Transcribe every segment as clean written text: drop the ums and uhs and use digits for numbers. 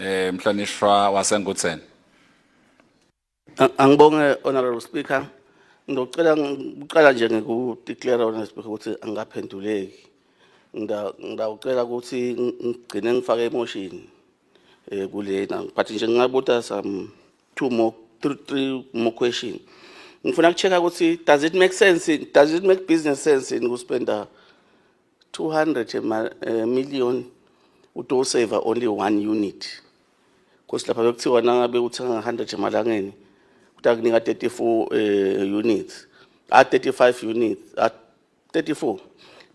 Mhlonishwa waseNgutseni. Angibonge Honorable Speaker. Ngizocela ngicela nje ngiku-declare Honorable Speaker ukuthi angikaphenduleki. Ngidawucela ukuthi ngigcine ngifake emotion kulena. But nje ngingabuta some two more three more question. Ngifuna ukuchecka ukuthi does it make sense, does it make business sense in ukuspenda 200 million utosave only one unit? Because lapha bekuthiwa nangabe uthenga 100 emalangeni utakunika 34 units, a 35 units, a 34,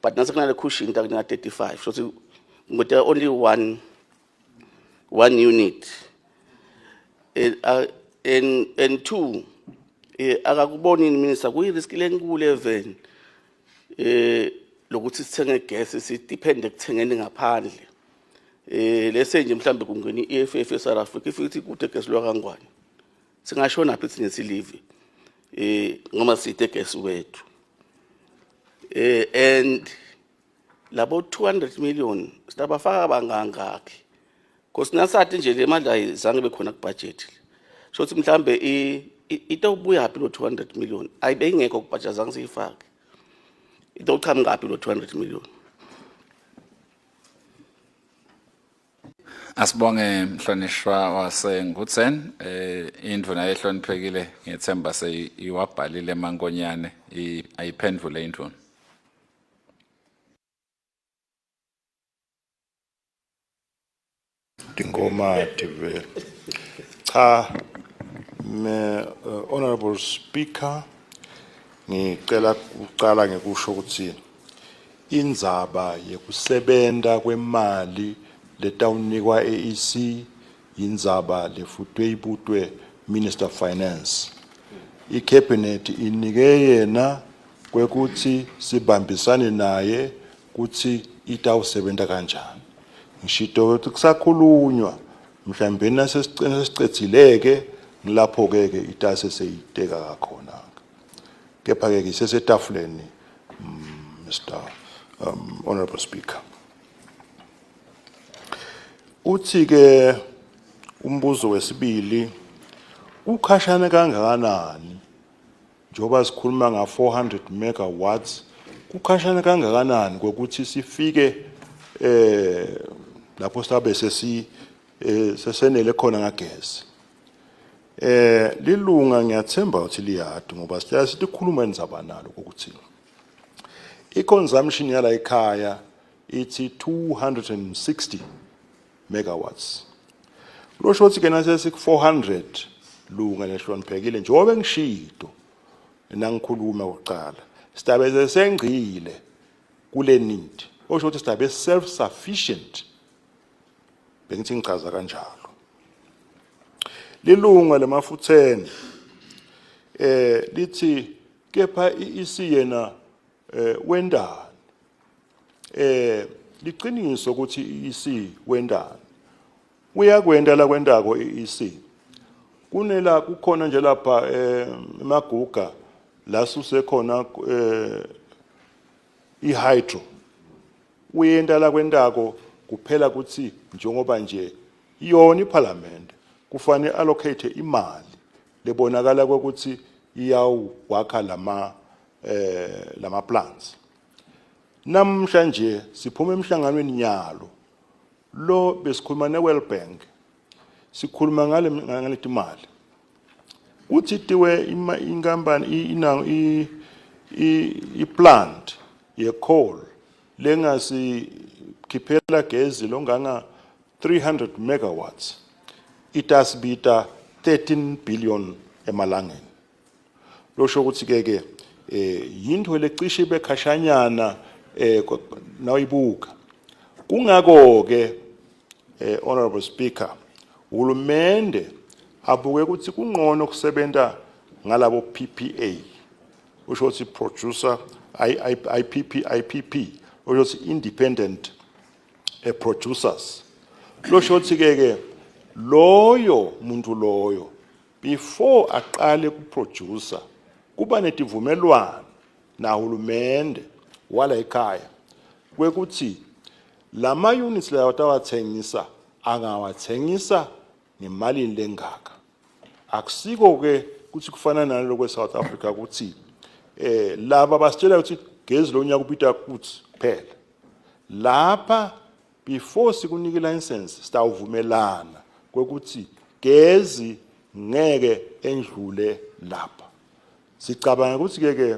but nase kunale cushion utakunika 35, so ngote only one unit. And two, akakuboni minister kuyi risk lenkulu even lokuthi sithenge gas, sidepende ekuthengeni ngaphandle? Lese nje mhlambe kungena i-EFF eSouth Africa, ifike ithi kude gas lwakangwane, singashona phi thina silive ngoba sithe gas wethu? And labo 200 million sitabafaka bangangakhi? Because nasathi nje le mali ayizange bekhona ku budget, so ukuthi mhlambe itobuya phi lo 200 million? Ayibe ingekho ku budget, zange siyifake. Itoqhamuka phi lo 200 million? Asibonge mhlonishwa waseNgutseni. Indvuna ehloniphekile, ngiyethemba seyiwabhalile emankonyane, ayiphendvule indvuna. Tingoma vele. Cha, me honorable speaker, ngicela ukuqala ngekusho ukuthi indzaba yekusebenta kwemali letawunikwa AEC indzaba lefutwe ibutwe Minister of Finance. I-cabinet inike yena kwekuthi sibambisane naye kuthi itawusebenta kanjani. Ngishito ukuthi kusakhulunywa, mhlawumbe nasesicene sesicedzileke, ngilapho ke ke itase seyiteka kakhona. Kepha ke isesetafuleni, Mr Honorable Speaker. Uthi ke umbuzo wesibili, ukhashane kangakanani njengoba sikhuluma nga 400 megawatts, kukhashane kangakanani kokuthi sifike lapho sabe sesi sesenele khona ngagesi? Lilunga ngiyathemba ukuthi liyadi, ngoba sihlala sithi khuluma endzaba nalo ukuthi i-consumption yala ekhaya ithi 260 megawatts. Losho ukuthi ke nase siku 400, lunga lehloniphekile, njengoba ngishito nangikhuluma kuqala, sidabe sesengcile kule need, osho ukuthi sidabe self sufficient. Bengithi ngichaza kanjalo. Lilunga lemafutheni lithi kepha i-EC yena wendani? Liqiniso ukuthi i-EC wendani, uyakwenda la kwendako i-EC. Kunela kukhona nje lapha emaguga la susekhona i-hydro, uyenta la kwentako kuphela ukuthi njengoba nje yona iParliament kufanele allocate imali lebonakala ukuthi iyawakha lama plants. Namhla nje siphuma emhlanganweni nyalo lo besikhuluma ne-World Bank, sikhuluma ngale timali kuthi tiwe inkampani i-plant ye-coal lengasikhiphela gezi longanga 300 megawatts itasibita 13 billion emalangeni. Losho ukuthi ke ke yinto lecishe ibekhashanyana nawuyibuka. Kungako ke, honorable speaker, uhulumende abuke ukuthi kungcono kusebenta ngalabo PPA, usho ukuthi producer I, I, IPP IPP, usho ukuthi independent producers. Losho ukuthi ke ke loyo muntu loyo before aqale kuproducer kuba netivumelwano nahulumende wala ekhaya kwekuthi lama units lawa tawathengisa. angawathengisa ngemalini lengaka. Akusiko ke ukuthi kufana naloko eSouth Africa ukuthi laba basitshela ukuthi gezi lonyaka ubita kuthi kuphela. Lapha before sikunike license sitawuvumelana kwekuthi gezi ngeke endlule lapha. Sicabanga ukuthi ke ke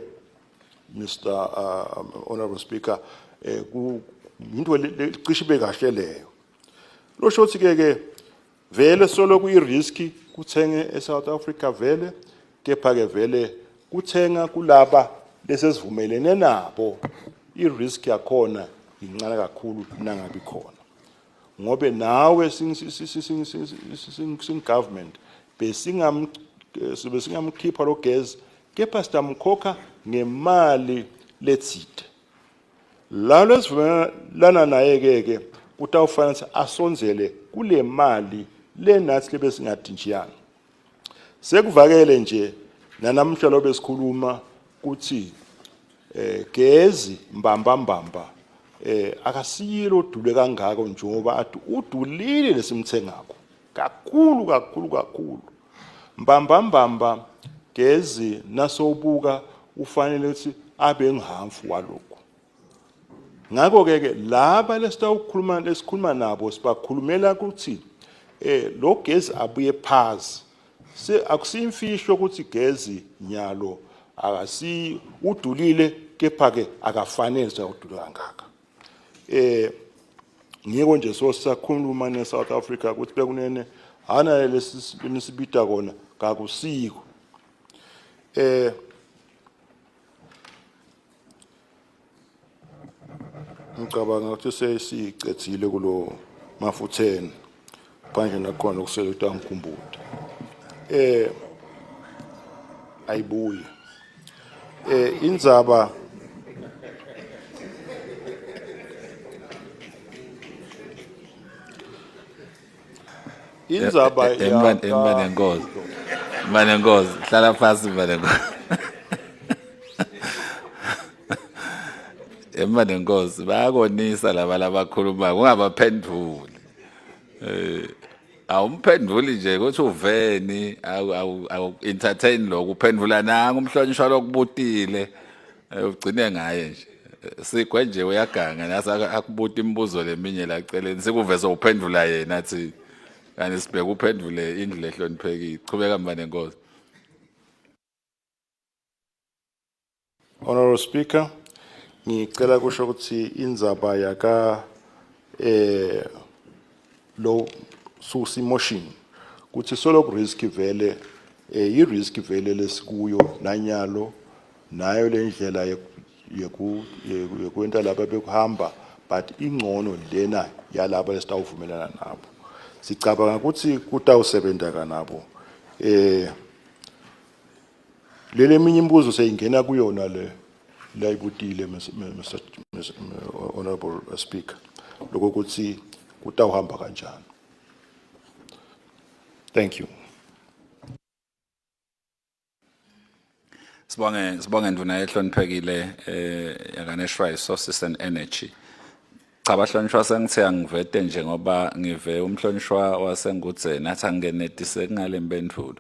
Mr Honorable Speaker, into cishe ibe kahle leyo. Losho ukuthi ke ke vele solo kuyi risk kuthenge eSouth Africa vele, kepha ke vele kuthenga kulaba lesesivumelene nabo i risk yakhona incane kakhulu nangabi khona, ngobe nawe sing sing government besingamkhipha lo gezi, kepha sitamkhokha ngemali letsite la lesivumelana naye ke ke kutawufanele ukuthi asondzele kule mali lenathi lebesingadintshiyana. Sekuvakele nje nanamhla lo besikhuluma kuthi gezi mbamba mbamba akasiyilo odule kangako njengoba athi udulile lesimthengako kakhulu kakhulu kakhulu. Mbamba mbamba gezi nasobuka ufanele ukuthi abe ngihamfu walokhu. Ngakho ke ke laba lesitawukhuluma lesikhuluma nabo sibakhulumela ukuthi lo gezi abuye phansi. Se akusimfihlo ukuthi gezi nyalo akasi udulile, kepha ke akafanele sawudula kangaka. Ngiko nje so sisakhuluma ne South Africa ukuthi bekunene hana lesi nisibita kona kakusiko. Ngicabanga ukuthi sesicedzile kulo mafutheni phandle nakhona okusele ukuthi angikhumbude ayibuye indzaba indzaba Mbanenkosi, Mbanenkosi, hlala phansi Mbanenkosi. Mbanenkosi, bayakonisa laba labakhulumayo, ungabaphenduli. Awumphenduli nje ukuthi uveni, awu entertain lokho, uphendula nanga umhlonishwa lokubutile, ugcine ngaye nje. Sigwe nje uyaganga nasa akubuta imibuzo leminye la eceleni, sikuveze uphendula yena athi kanti sibheke uphendule indlu lehloniphekile. Chubeka Mbanenkosi. Honorable Speaker, ngicela kusho ukuthi indzaba yaka lo susi motion kuthi solo ku risk vele, i risk vele lesikuyo nanyalo nayo lendlela yekwenta laba bekuhamba, but ingcono lena yalaba lesitawuvumelana nabo. Sicabanga ukuthi kutawusebenta kanabo. Lele eminye imibuzo seyingena kuyona le layibutile Mr Honorable Speaker, lokho ukuthi kutawuhamba kanjani. Thank you. Sibonge nduna ehloniphekile yaka Natural Resources and Energy. Cha bahlonishwa, sengithe angivete nje ngoba ngive umhlonishwa wasengudzeni athi angenetise kungale mpendulo.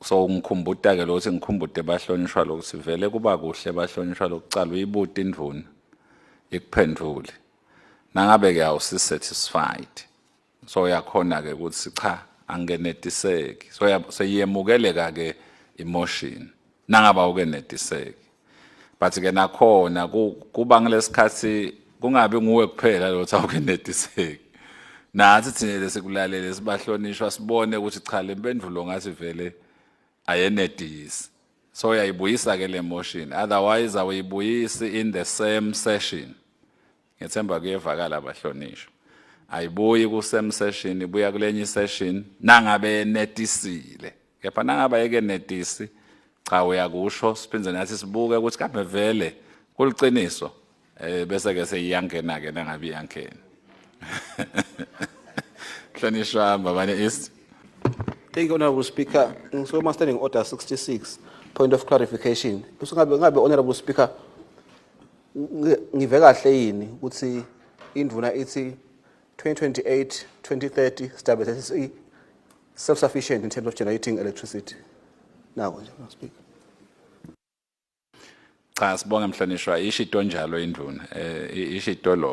So ngikhumbuta ke lokuthi ngikhumbute bahlonishwa lokuthi vele kuba kuhle bahlonishwa lokucala uyibuta indvuna ikuphendule. Nangabe ke awusi satisfied, so uyakhona ke ukuthi cha angenetiseki, so seyiyemukeleka ke emotion nangaba awukenetiseki. But ke nakhona kuba ngalesikhathi kungabi nguwe kuphela lokuthi awukenetiseki, nathi thina lesikulalele sibahlonishwa sibone ukuthi cha le mpendulo ngathi vele ayenetisi, so uyayibuyisa ke le motion, otherwise awuyibuyisi in the same session. Ngethemba kuyevakala abahlonishwa, ayibuyi ku same session, ibuya kulenye session nangabe yenetisile. Kepha nangabe ayikenetisi, cha uyakusho, siphinde nathi sibuke ukuthi kambe vele kuliciniso, bese ke seyiyangena ke nangabe iyangena. Hlonishwa Mbabane East. Thank you, Honorable Speaker. Ngisoma Standing Order 66, point of clarification. Usungabe ngabe Honorable Speaker ngive kahle yini ukuthi indvuna ithi 2028, 2030 sitabe sesi self-sufficient in terms of generating electricity. Nako nje, Madam Speaker. Cha, sibonge mhlonishwa, ishito njalo indvuna, ishito lokho.